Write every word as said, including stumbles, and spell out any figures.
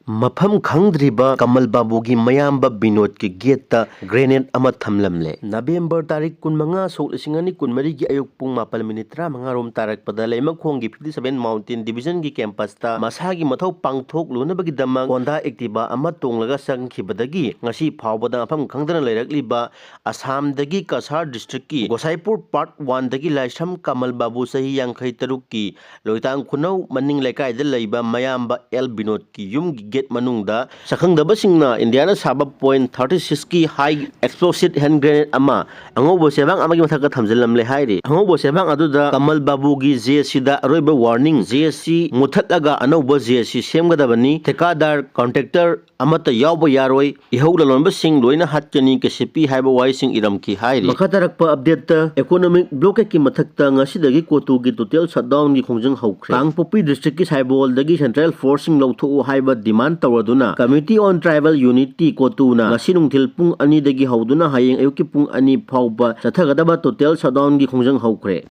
ꯃꯐꯝ ꯈꯪꯗ꯭ꯔꯤꯕ ꯀꯃꯜ ꯕꯥꯕꯨꯒꯤ ꯃꯌꯥꯝꯕ ꯕꯤꯅꯣꯗꯀꯤ ꯒꯦꯠꯇ ꯒ꯭ꯔꯦꯅꯦꯗ ꯑꯃ ꯊꯝꯂꯝꯂꯦ꯫ ꯅꯕꯦꯝꯕꯔ ꯇꯥꯔꯤꯛ ꯀꯨꯟꯃꯉꯥ, ꯁꯣꯛ ꯂꯤꯁꯤꯡ ꯑꯅꯤ ꯀꯨꯟꯃꯔꯤꯒꯤ ꯑꯌꯨꯛ ꯄꯨꯡ ꯃꯥꯄꯜ ꯃꯤꯅꯤꯠ ꯇꯔꯥꯃꯉꯥ ꯔꯣꯝ ꯇꯥꯔꯛꯄꯗ ꯂꯩꯃꯈꯣꯡꯒꯤ fifty seven Mountain Divisionꯒꯤ campusꯇ ꯃꯁꯥꯒꯤ ꯃꯊꯧ ꯄꯥꯡꯊꯣꯛꯂꯨꯅꯕꯒꯤꯗꯃꯛ Honda Activa ꯑꯃ ꯇꯣꯡꯂꯒ ꯆꯪꯈꯤꯕꯗꯒꯤ ꯉꯁꯤ ꯐꯥꯎꯕꯗ ꯃꯐꯝ ꯈꯪꯗꯅ ꯂꯩꯔꯛꯂꯤꯕ ꯑꯁꯥꯝꯗꯒꯤ ꯀꯁꯥꯔ districtꯀꯤ ꯒꯣꯁꯥꯏꯄꯨꯔ Part Oneꯗꯒꯤ ꯂꯥꯏꯁ꯭ꯔꯝ ꯀꯃꯜ ꯕꯥꯕꯨ ꯆꯍꯤ ꯌꯥꯡꯈꯩ ꯇꯔꯨꯛꯀꯤ ꯂꯣꯏꯇꯥꯡ ꯈꯨꯅꯧ ꯃꯅꯤꯡ ꯂꯩꯀꯥꯏꯗ ꯂꯩꯕ ꯃꯌꯥꯝꯕ ꯑꯦꯜ ꯕꯤꯅꯣꯗꯀꯤ ꯌꯨꯝꯒꯤ ꯒꯦꯠ ꯃꯅꯨꯡꯗ ꯁꯛꯈꯪꯗꯕꯁꯤꯡꯅ ꯏꯟꯗꯤꯌꯥꯅ ꯁꯥꯕ point thirty sixꯀꯤ high explosive hand grenade ꯑꯃ ꯑꯉꯧꯕ ꯆꯦꯕꯥꯡ ꯑꯃꯒꯤ ꯃꯊꯛꯇ ꯊꯝꯖꯤꯜꯂꯝꯂꯦ ꯍꯥꯏꯔꯤ꯫ ꯑꯉꯧꯕ ꯆꯦꯕꯥꯡ ꯑꯗꯨꯗ ꯀꯃꯜ ꯕꯥꯕꯨꯒꯤ ꯖꯦ ꯁꯤꯗ ꯑꯔꯣꯏꯕ warning, ꯖꯦ ꯁꯤ ꯃꯨꯊꯠꯂꯒ ꯑꯅꯧꯕ ꯖꯦ ꯁꯤ ꯁꯦꯝꯒꯗꯕꯅꯤ, ꯊꯦꯀꯥꯗꯥꯔ, contractor ꯑꯃꯠꯇ ꯌꯥꯎꯕ ꯌꯥꯔꯣꯏ, ꯏꯍꯧ ꯂꯂꯣꯟꯕꯁꯤꯡ ꯂꯣꯏꯅ ꯍꯥꯠꯀꯅꯤ, ꯀꯦ ꯁꯤ ꯄꯤ ꯍꯥꯏꯕ ꯋꯥꯍꯩꯁꯤꯡ ꯏꯔꯝꯈꯤ ꯍꯥꯏꯔꯤ꯫ ꯃꯈꯥ ꯇꯥꯔꯛꯄ updateꯇ economic blockadeꯀꯤ ꯃꯊꯛꯇ ꯉꯁꯤꯗꯒꯤ ꯀꯣꯇꯨꯒꯤ total shutdownꯒꯤ ꯈꯣꯡꯖꯪ ꯍꯧꯈ꯭ꯔꯦ꯫ ꯀꯥꯡꯄꯣꯛꯄꯤ districtꯀꯤ ꯁꯥꯏꯕꯣꯜꯗꯒꯤ central forceꯁꯤꯡ ꯂꯧꯊꯣꯛꯎ ꯍꯥꯏꯕ demand ꯇꯧꯔꯗꯨꯅ Committee on Tribal Unity ꯀꯣꯇꯨꯅ ꯉꯁꯤ ꯅꯨꯡꯊꯤꯜ ꯄꯨꯡ ꯑꯅꯤꯗꯒꯤ ꯍꯧꯗꯨꯅ ꯍꯌꯦꯡ ꯑꯌꯨꯛꯀꯤ ꯄꯨꯡ ꯑꯅꯤ ꯐꯥꯎꯕ ꯆꯠꯊꯒꯗꯕ total shutdownꯒꯤ ꯈꯣꯡꯖꯪ ꯍꯧꯈ꯭ꯔꯦ꯫